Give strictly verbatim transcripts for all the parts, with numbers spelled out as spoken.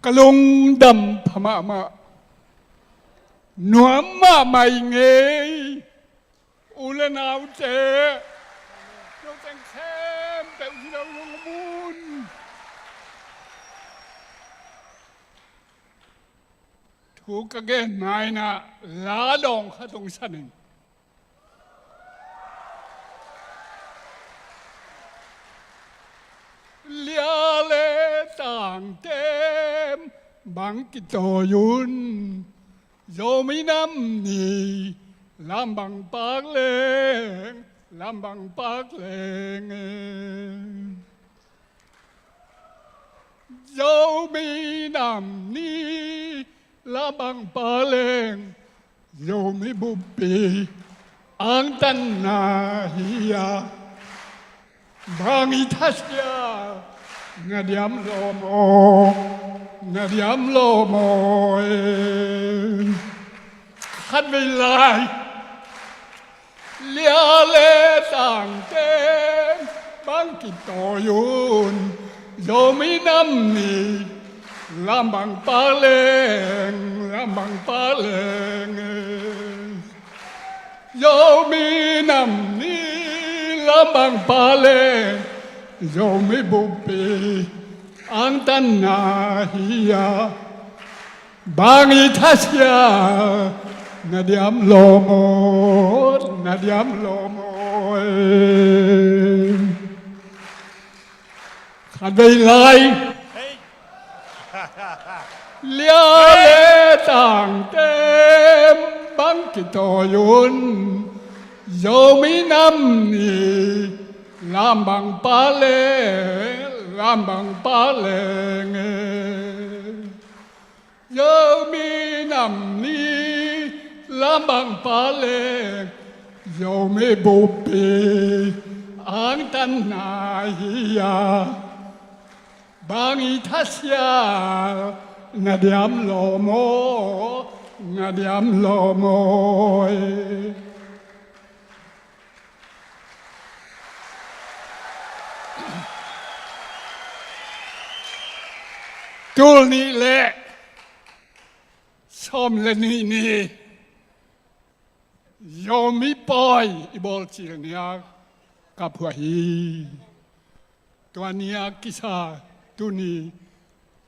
Ka lungdam pha mahmah, nuam mahmah i ngei. U le naute, lo teng khempeuh hi lo lungmun. Thu ka gen maina la dawng khat hong sa ning. Lia le tangte bang kitawi un, Zomi nam ni lam bang pak leng, lam bang pak leng. Zomi nam ni lam bang pak leng, Zomi buppi angtanna hi a, bang i thasia na diam lawm aw, na diam lawm aw e. Khatvei lai, lia le tangte bang kitawi un, Zomi nam ni lam bang pak leng, lam bang pak leng. Zomi nam ni lam bang pak leng, Zomi buppi angtanna hi a, bang i thasia na diam lawm aw, na diam lawm aw e. Khatvei lai, lia le tangte bang kitawi un, Zomi nam ni lam bang pak leng, lam bang pak leng. Zomi nam ni lam bang pak leng, Zomi buppi angtanna hi a, bang i thasia na diam lawm aw, na diam lawm aw e. Tul nih le sawm le nih ni Zomi pawi i bawl cil ni a ka phuah hi. Tua ni a kisa tuni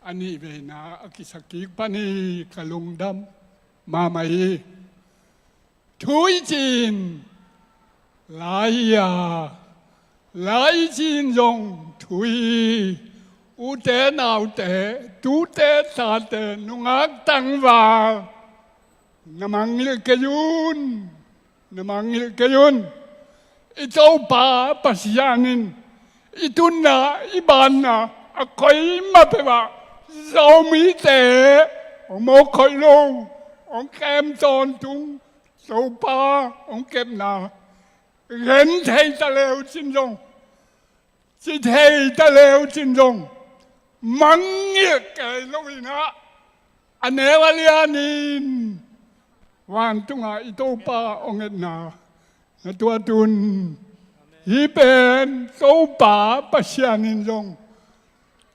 a nih veina a kisa kik pan hi. Ka lungdam mahmah hi. Thu i cih in la hi a, la i cih in zong thu hi. Ute naute, tute tate, nungak tangval, na mangngilh kei un, na mangngilh kei un. I Topa Pasian in i tunna, i banna a koimah peuh ah Zomite hong mawk khoih lo, hong kem tawntung, Topa hong kepna gen thei ta leu cin zong, ci thei ta leu cin zong, mangngilh kei lo in ah, a neu a lian in vantungah i Topa hong etna na tuat un. Hih pen Topa Pasian in zong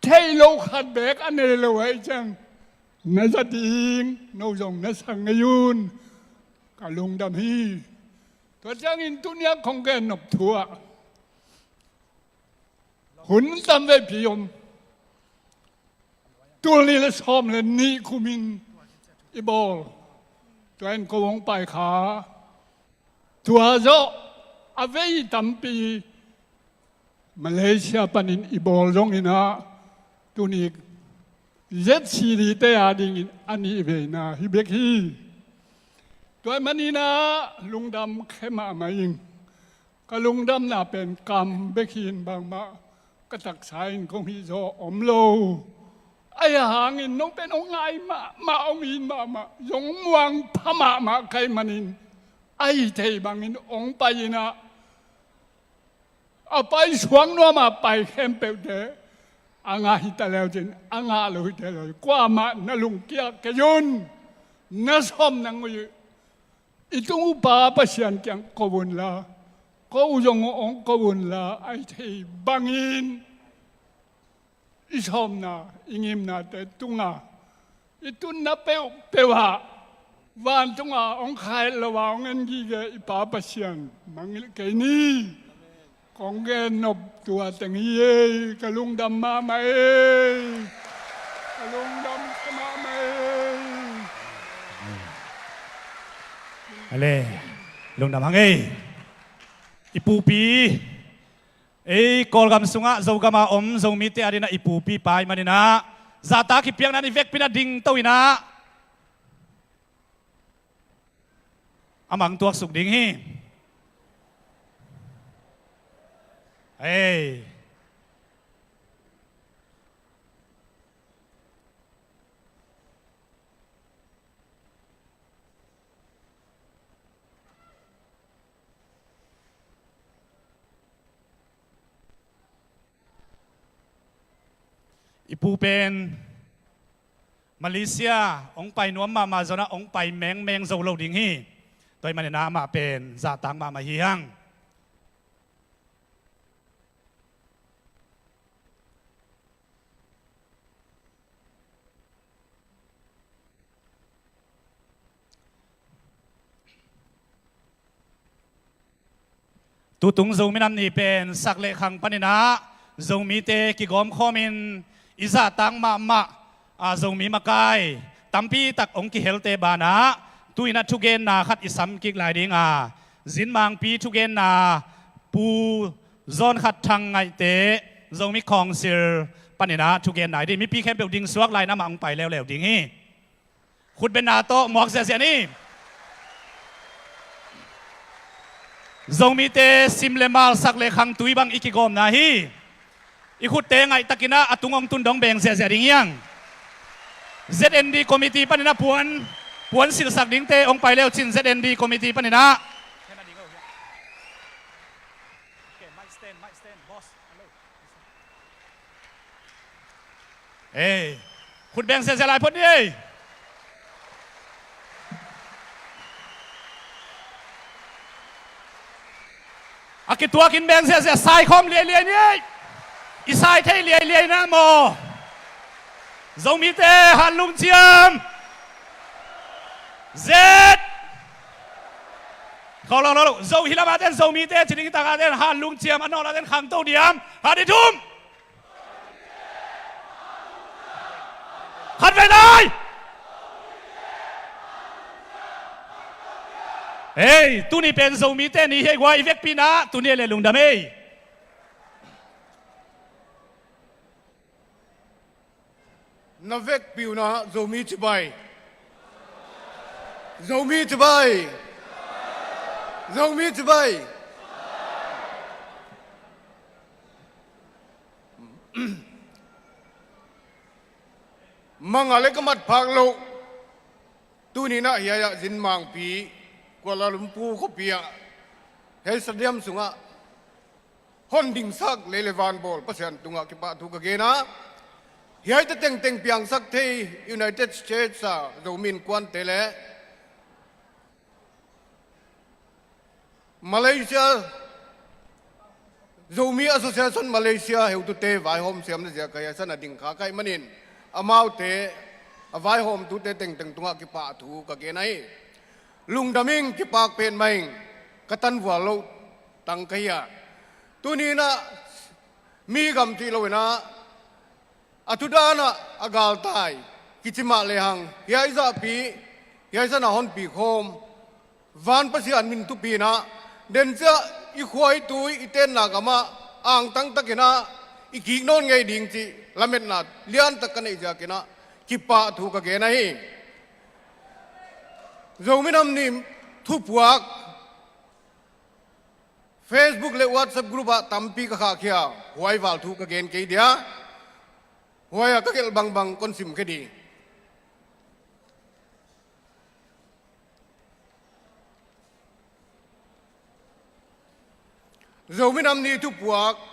theih loh khat beek a nei lo ahih ciang na za ding, no zong na sa ngei un. Ka lungdam hi. Tua ciangin tuni a kong gen nop thu ah hun tam veipi om. Tul nih le sawm le nih kumin i bawl, tua in ko hong pai kha. Tua zawh a vei tampi Malaysia panin i bawl zongin ah, tuni Z C D te a dingin a nih veina hi bek hi. Tua ahih manin ah lungdam khe mahmah ing. Ka lungdamna pen kam bek hi in, bangmah ka taksa in kong hih zaw om lo. Ahi hangin no pen hong ngai mahmah, hong it mahmah, zong muang pha mahmah ka hih manin, ahi thei bangin hong pai in ah, a pai suak nuam a pai khempeuhte a ngah hi ta leu cin, a ngah lo hi ta leu cin, kuamah na lungkia kei un. na sawm nang uh i tung uh Pa Pasian kiang ko unla, ko uh zong uh hong ko unla, a hi thei bangin i sawmna, i ngimnate tunga i tunna peuhpeuh ah vantunga hong khailh lo a hong en gige i Pa Pasian mangngilh kei ni. Kong gen nop tua teng hi ei. Ka lungdam mahmah ei. Ka lungdam mahmah ei. Ale, lungdam hang ei. I pupi, ei, Kawlgam sungah Zogam a om Zomite adinah i pupi pai maninah zahtak i piakna i vekpi-in a dingto inah a mang tuaksuk ding hi. Ei. I pu pen Malaysia hong pai nuam mahmah zongin hong pai mengmeng zo lo ding hi. Tua ahih maninah amah pen zahtak mahmah hi hang. Tutung Zomi Nam Ni pen sak le khang paninah Zomite kigawm khawmin i zahtak mahmah, a, Zomi makai tampi tak hong kihelte banah tuinah thugenna khat i sam kik lai ding a, Zinmangpi thugenna Pu Zawn Khat Thang Ngaihte, Zomi Council paninah thugenna hi ding. Mipi khempeuh ding suak lai, amah hong pai leuleu ding hi. Khutbetna tawh muak ziahziah ni. Zomite sim le mal, sak le khang, tui bang i kigawmna hi. I khutte ngaihtakinah a tung hong tun dong beng ziahziah ding hi hang. Z N D committee paninah puan, puan silhsak dingte hong pai leu cin, Z N D committee paninah. Ei, khut beng ziahziah lai phot ni ei. A kituakin beng ziahziah, sai khawm liailiai ni ei. I sai thei liailiai na maw. Zomite, Hanlung ciam. Zet. Khawng lo lo lo. Zo hi lamah ten Zomite ci ding hi, takah ten Hanlung ciam, a nawlah ten Khangto diam. Khat, nih, thum. Khat vei lai. Hei, tuni pen Zomite ni hi ei, guai, i vekpi-in ah tuni le lungdam ei. Na vekpi-in ah Zomi cibai. Zomi cibai. Zomi cibai. Mangah le ka mat phak loh. Tuni-in ah hiai ah Zinmangpi, Kuala Lumpur khuapi ah, hiai stadium sungah hon dingsak lei le van bawl Pasian tungah kipahthu ka gen a, hiaite tengteng piangsak thei United States a Zomi Innkuante le Malaysia, Zomi Association Malaysia heutute vaihawm siamna ziak a hiai san a ding kha ka hih manin, amaute, a vaihawmtute tengteng tungah kipahthu ka gen ahi. Lungdam ing, kipak petmah ing, ka tanvual loh tang ka hi a. Tuni-in ah mi gam cih lo-in ah, a thu dan ah a galtai kici mah lehang, hiai zahpi, hiai san a honpi khawm, van Pasian min thupi-in ah, den ciang i khua i tui i tenna gam ah angtang takin ah i kik nawn ngei ding cih lametna liantak ka neih ziakin ah kipahthu ka gen ahi. Zomi Nam Ni thupuak Facebook le WhatsApp group ah tampi ka khahkhia, huai val thu ka gen kei dia. Huai ah ka gelh bangbang kon simkhia di. Zomi Nam Ni thupuak.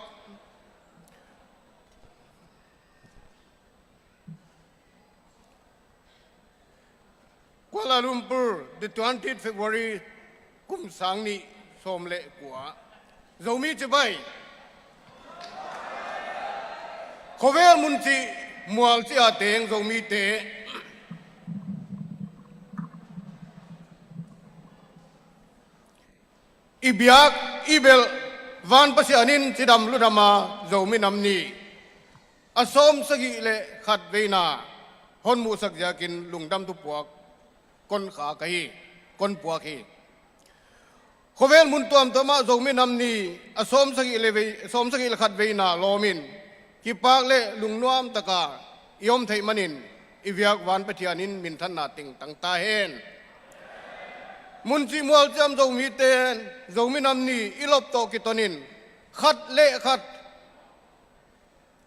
Kuala Lumpur, the twentieth February, kum sang nih sawm le kua. Zomi cibai. Khuavel mun cih mual cih a teng Zomite i biak i belh van Pasian in cidam ludam a Zomi Nam Ni a sawm sagih le khat veina hon muhsak ziakin lungdam thupuak kon kha ka hi, kon puak hi. Khuavel mun tuamtuam ah Zomi Nam Ni a sawm sagih le vei, sawm sagih le khat veina lawmin kipak le lungnuam taka i om theih manin i biak van Pathian in minthanna tengtang ta hen. Mun cih mual ciam Zomite, Zomi Nam Ni i lop tawh kitonin khat le khat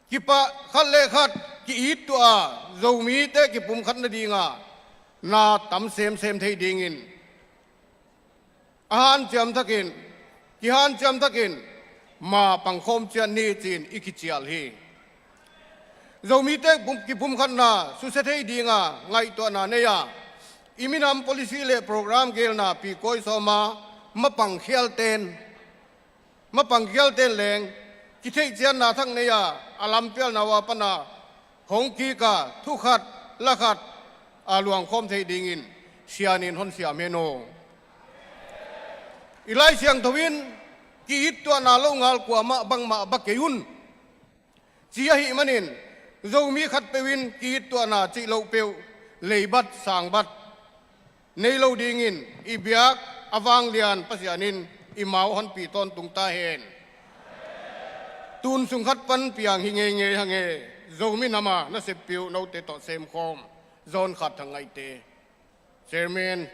kipah, khat le khat ki-it tuah a Zomite kipumkhat nadinga na tam semsem thei dingin a hanciam thakin, kihanciam thakin ma pangkhawm ciat ni ci-in i kicial hi. Zomite pum-, kipumkhatna susia thei dinga ngaihtuahna nei a, i minam policy le program gelna pikawi sawma mapang khialten, mapang khialten leng kitheihcianna thak nei a, a lampialna uh a pana hong kika thukhat lakhat a luangkhawm thei dingin sianin hon siam hen aw. I Lai Siangtho in ki-it tuahna lo ngal kuamah bangmah ba kei un ci ahih manin Zomi khatpeuh in ki-it tuahna cih loh peuh leibat sangbat nei lo dingin i biak a vanglian Pasian in i mau honpi tawntung ta hen. Tun sung khat pan piang hi ngeingei hange. Zomi Nam a naseppi uh note tawh semkhawm John Khat Thang Ngaihte, Chairman,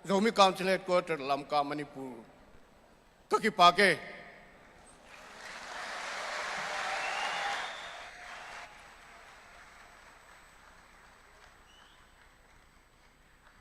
Zomi Council Headquarter, Lamka, Manipur. Ka kipak e.